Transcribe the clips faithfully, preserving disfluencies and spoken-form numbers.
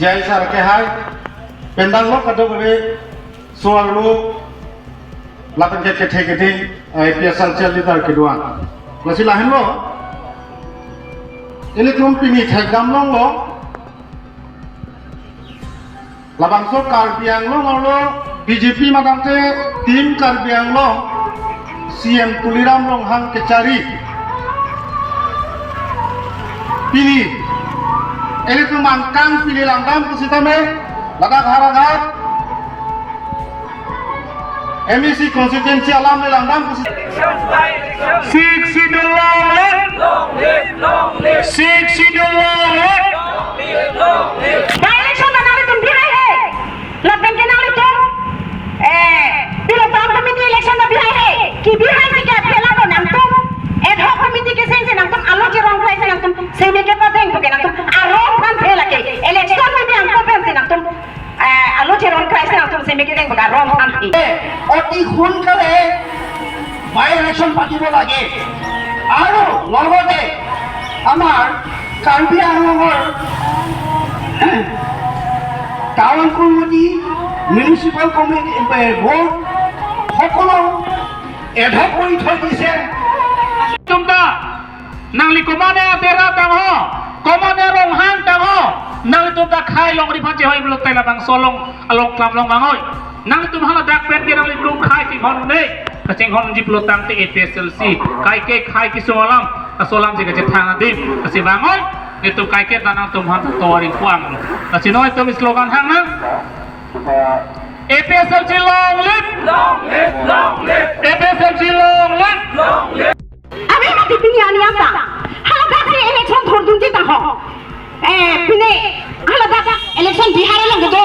Jai sar ke hai, pen dang lo kadokave so-arlo lapen ke kethe keding, eh, A P H L C leader kedo-an. Lasi lahenlo, ilitum pini thekdam longlo, labangso Karbi Anglong arlo B J P madam te Team Karbi Anglong, C M Tuliram Ronghang kechari. Pini ilitum angkang pini langdam pusitame, ladak Howraghat M A C constituency alam le langdam pusi. Sixth Schedule long live! Long live, long live! Sixth Schedule long live! Long live, long live! By-election ta nanglitum bihai he. Lapen ke nanglitum, eh, pilo town committee election ta bihai he. Kebihai si ke apela ko nangtum. Ad hoc committee keseng si nangtum alo cherong krai si nangtum seme kepadeng pu ke nangtum arong aphan phela ke. Election ta bihai ko pen si nangtum, eh, alo cherong krai si nangtum seme kedeng pu ke arong aphan phe. অতি সোনকালে by election পাতিব লাগে আৰু লগতে আমাৰ কাৰ্বি আংলঙৰ town committee, municipal committee, এ, বৰ্ড সকলো এডহক কৰি থৈ দিছে। Tumta, nangli komane Bera tangho, komane Ronghang tangho, nangli tumta khai longri phan chehoi pulote labangso along, along klam long bangoi. Nangtum haladak pen ke nanglitum khai chinghon ne, kachinghonji pulotangte A P H L C, kaike khai kesung alam, kasolam si kachethang adim, kasi bangoi, itum kaike ta nangtum aphan ta toring puang. Kasi noi itum slogan hang nang. A P H L C long live! Long live, long live! A P H L C long live! Long live! Ave mati pini ani asa. Haladak si election thurdunji tangho. Eh, pini haladak election Bihar along kedo.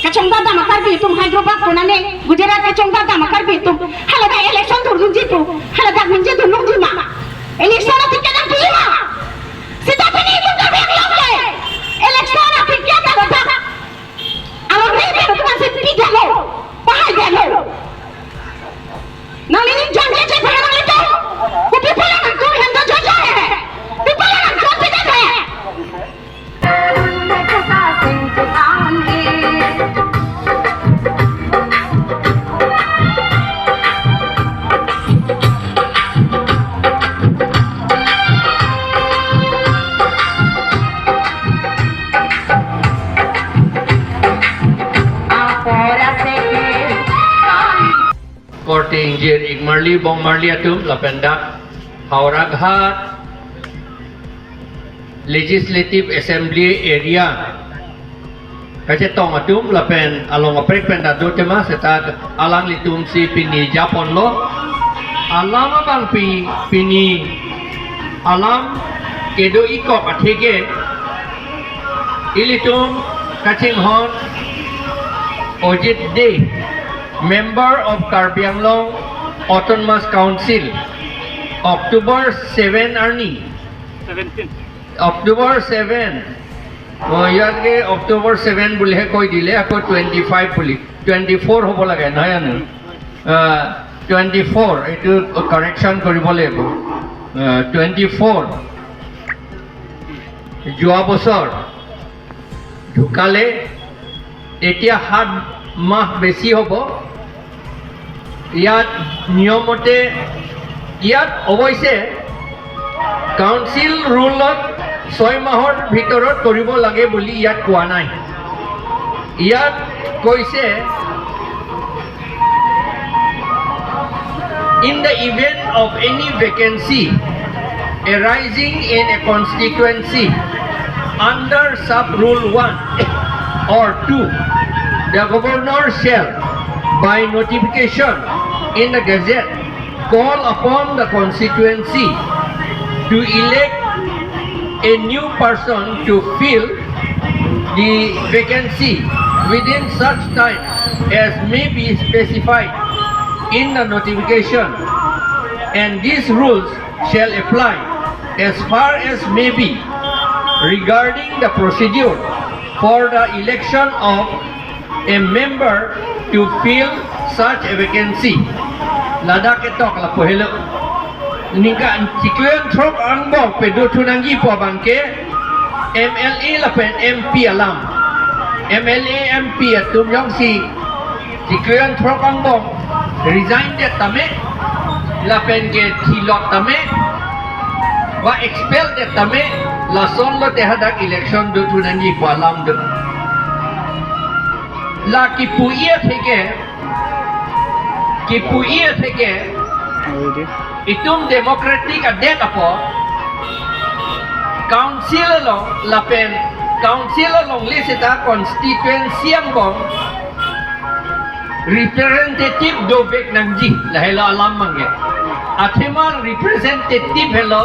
Kachongdam dam a Karbi atum Hyderabad konane Gujarat kachongdam dam a Karbi atum. Haladak election thurdunji pu. Haladak ningje dunlongji ma. Election a ticket nangpi ma. Seta pini itum ta bek long le. Election a ticket ta ladak. Along ni bek atum si pidetlo. Pahaidetlo. Nangli ning jam ke chepha nanglitum. Kopi pulo nangtum hem dojojo he. Kopi pulo nangtum pidethe. Korte ingjir ik marli bong marli atum lapen dak Howraghat Legislative Assembly area kachetong atum lapen along aprek pen ta do tema seta alanglitum si pini japonlo. Alam abangpi pini alam kedo ikok atheke ilitum kachinghon Ojit Dey, Member of Karbi Anglong Autonomous Council, October seven arni. Seventeen. October seven. Oh, ইয়াতকে October seven বুলিহে কৈ দিলে, আকৌ twenty five বুলি, twenty four হ'ব লাগে, নহয় জানো? আহ, twenty four, এইটো correction কৰিব লাগিব। আহ, twenty four, যোৱা বছৰ ঢুকালে, এতিয়া সাত মাহ বেছি হ'ব। ইয়াত নিয়মতে, ইয়াত অৱশ্যে কাউন্সিল ৰুলত ছয় মাহৰ ভিতৰত কৰিব লাগে বুলি ইয়াত কোৱা নাই। ইয়াত কৈছে, In the event of any vacancy arising in a constituency under sub rule one or two, the governor shall, by notification in the gazette, call upon the constituency to elect a new person to fill the vacancy within such time as may be specified in the notification, and these rules shall apply as far as may be regarding the procedure for the election of a member to fill such a vacancy. Ladak ketok lapu helo. Ningkan chiklo throk angbong pedo thunangji pu abangke M L A lapen M P alam. M L A M P atum jongsi chiklo jon throk angbong resign det tame, lapen ke thilot tame, ba expel det tame, lason lote hadak election dothu nangji pu alam do. La kipu-i atheke, kipu-i atheke, itum democratic adet apot, council along, lapen council alongle seta constituency angbong representative dovek nangji, lahelo alam abangke. Athema representative helo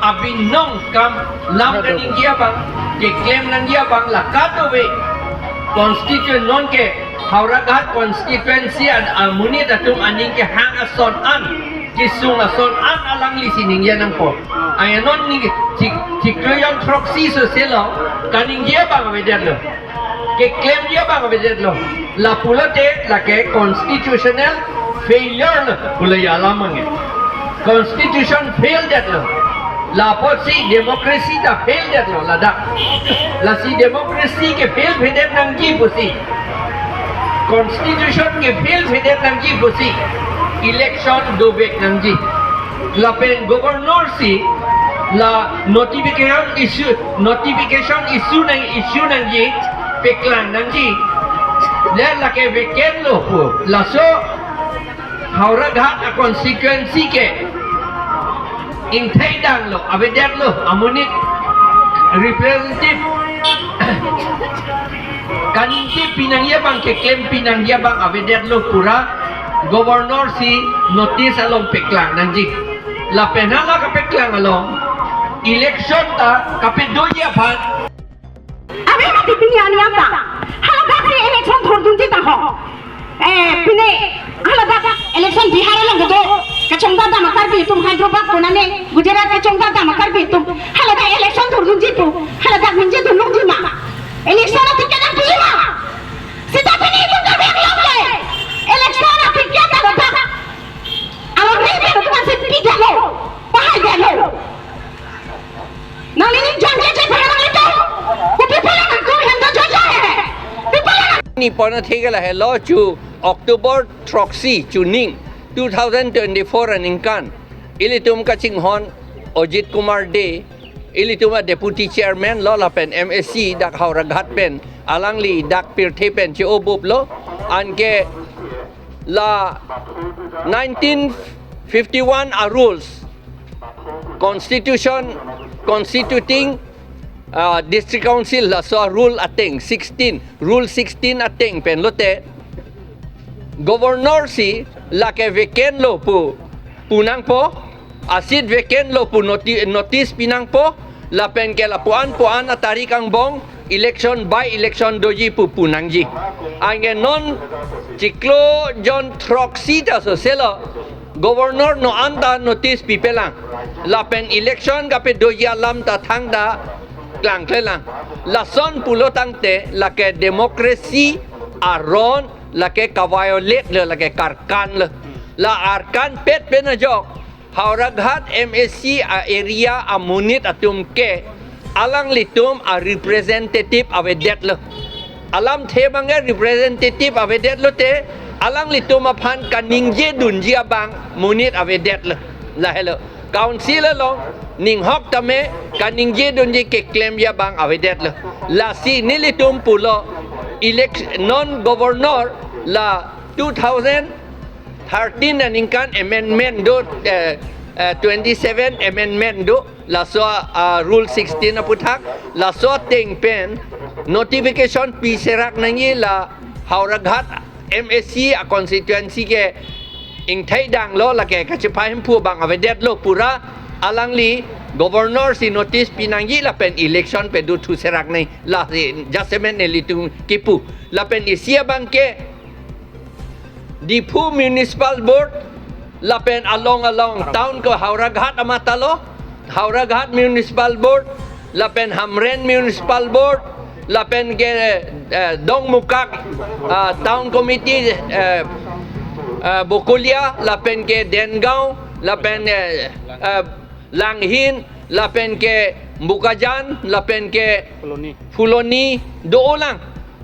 abinong kam, lam kaningje abang, keklem nangji abang la kadokave constituent, nonke Howraghat constituency an amonit atum aning kehang ason an, kesung ason an alanglisi ningje nangpo. Aya non ni chik, chiklo jon throksi sose lo, kaningje abang avedetlo, keklemji abang avedetlo. Lapulote lake constitutional failure lo pulo ya alam abangke. Constitution fail detlo. Lapotsi democracy ta fail detlo ladak. Lasi democracy ke fail vedet nangji pusi, constitution ke fail vedet nangji pusi, election dovek nangji. Lapen governor si la notification issue, notification issue nang, issue nangji, peklang nangji. Le lake vacant lo pu. Laso Howraghat a constituency ke ingthai danglo, avedetlo, amonit representative kaningje pinangji abang, keklem pinangji abang avedetlo pura, governor si notice along peklang nangji. Lapen hala kapeklang along election ta kapedoji aphan. Ave mati pini ani anta. Haladak si election thurdunji tangho. Eh, pini haladak election Bihar along kedo. Kachongdam a Karbi atum Hyderabad konane, Gujarat kachongdam a Karbi atum. Haladak election thurdunji pu. Haladak ningje dunlongji ma. Election atik kedam pi ma. Seta pini itum Karbi Anglong ke election atik kedam ladak. Aro ni ke atum si pi dalo. Pahai dalo. Nangli ning jam ke cek pahai nanglitum. Kopi pulang nangtum hem ta jojo he. Pi pulang nang. Ni pona thega lahelo chu October throksi chuning two thousand twenty-four aningkan. Ilitum kachinghon Ajit Kumar Dey, ilitum a deputy chairman lo lapen M A C dak Howraghat pen, alangli dak pirthe pen che-obuplo, anke la nineteen fifty-one a rules, constitution, constituting, uh, district council, laso a rule ateng sixteen, rule sixteen ateng pen lote governor si lake vacant lo pu, pu nangpo, a seat vacant lo pu noti-, notice pi nangpo, lapen ke lapuan puan a tarik angbong election, by election doji pu pu nangji. Anke non chiklo jon throksi ta sose lo, governor no anta notice pipelang. Lapen election kapedoji alam ta thangta klangklelang. Lason pulo tangte lake democracy aron lake ka-violate lo, lake karkan lo. La arkan pet pen ajok Howraghat M A C a area amonit atum ke alanglitum a representative avedetlo. Alamthe abangke representative avedetlo te, alanglitum aphan kaningje dunji abang monit avedetlo. Lahelo. Council along ninghok tame kaningje dunji keklemji abang avedetlo. Lasi nelitum pulo election, non governor la two thousand thirteen aningkan amendment do, eh, eh, twenty-seven amendment do, laso, ah, rule sixteen aputhak, laso ateng pen notification piserak nangji, la Howraghat M A C a constituency ke ingthai danglo, lake kachepahemphu abang avedetlo pura, alangli governor si notice pi nangji lapen election pedo thuserak nangji, lasi jasemet nelitum kipu. Lapen isi abangke Diphu Municipal Board, lapen along along town ko Howraghat amatalo, Howraghat Municipal Board, lapen Hamren Municipal Board, lapen ke, eh, Dongmukak, ah, Town Committee, eh, eh, Bokolia, lapen ke Dengaon, lapen, eh, eh, Langhin, lapen ke Bokajan lapen ke Phuloni. Phuloni do-olang.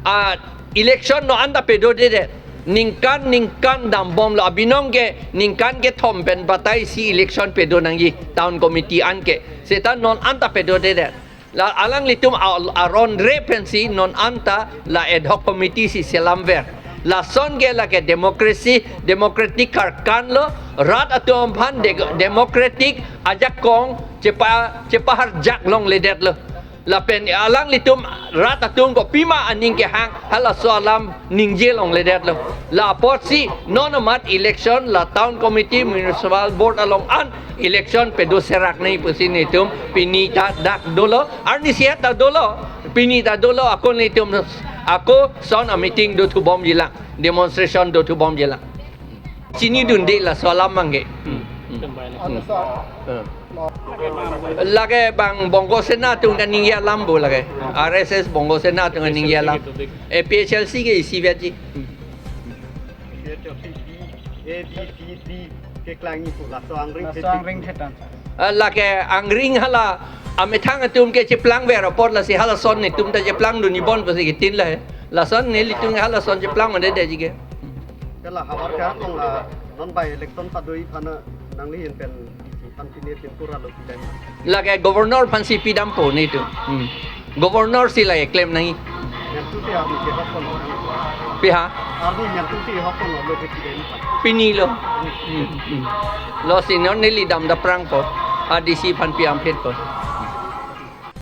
A election non anta padodedet. Ningkan ningkan dambomlo, abinong ke ningkan kethom pen batai si election pado nangji town committee an ke. Seta non anta padodedet. La alanglitum a-, aron re pensi non anta la ad hoc committee si selamver. Lason ke lake democracy, democratic karkan lo, rat atum aphan de-, democratic ajakong chepa-, chepaharjak longledetlo. Lapen alanglitum rat atum kopima aning kehang halaso alam ningje longledetlo. La apotsi non amat election la town committee, municipal board along an election pado serak nangji pusi nelitum pini ta dak dolo, arnisi ta dolo, pini ta dolo, ako nelitum ako son a meeting dothubomjilang, demonstration dothubomjilang. Chinidunde laso alam abang ke. Hmm. Hmm. Hmm. Hmm. Lake bang Bongo Sena atum kaningje alam bo lake. R S S Bongo Sena atum kaningje alam. A P H L C ke isivet ji. Hmm. A, B, C, D keklangji pu laso angring. Laso angring thetan. Ah, lake angring hala amethang atum ke cheplangver apot lasi halason nelitum ta cheplangdun ibon pusi kitin la he. Lason nelitum halason cheplangdunde ji ke. Kala havar ke along la non by election padoji aphan nangli ahin pen D C aphan pine tin pura lo pidam. Lake governor aphansi pidampo nelitum. Hmm. Governor si lake klem nangji. Nangtum si arni ke hokpon lo. Pi ha? Arni nangtum si hokpon lo ke pidam. Pini lo. Hmm, hmm. Lo si non neli dam daprangpo. A D C aphan pi amphetpo.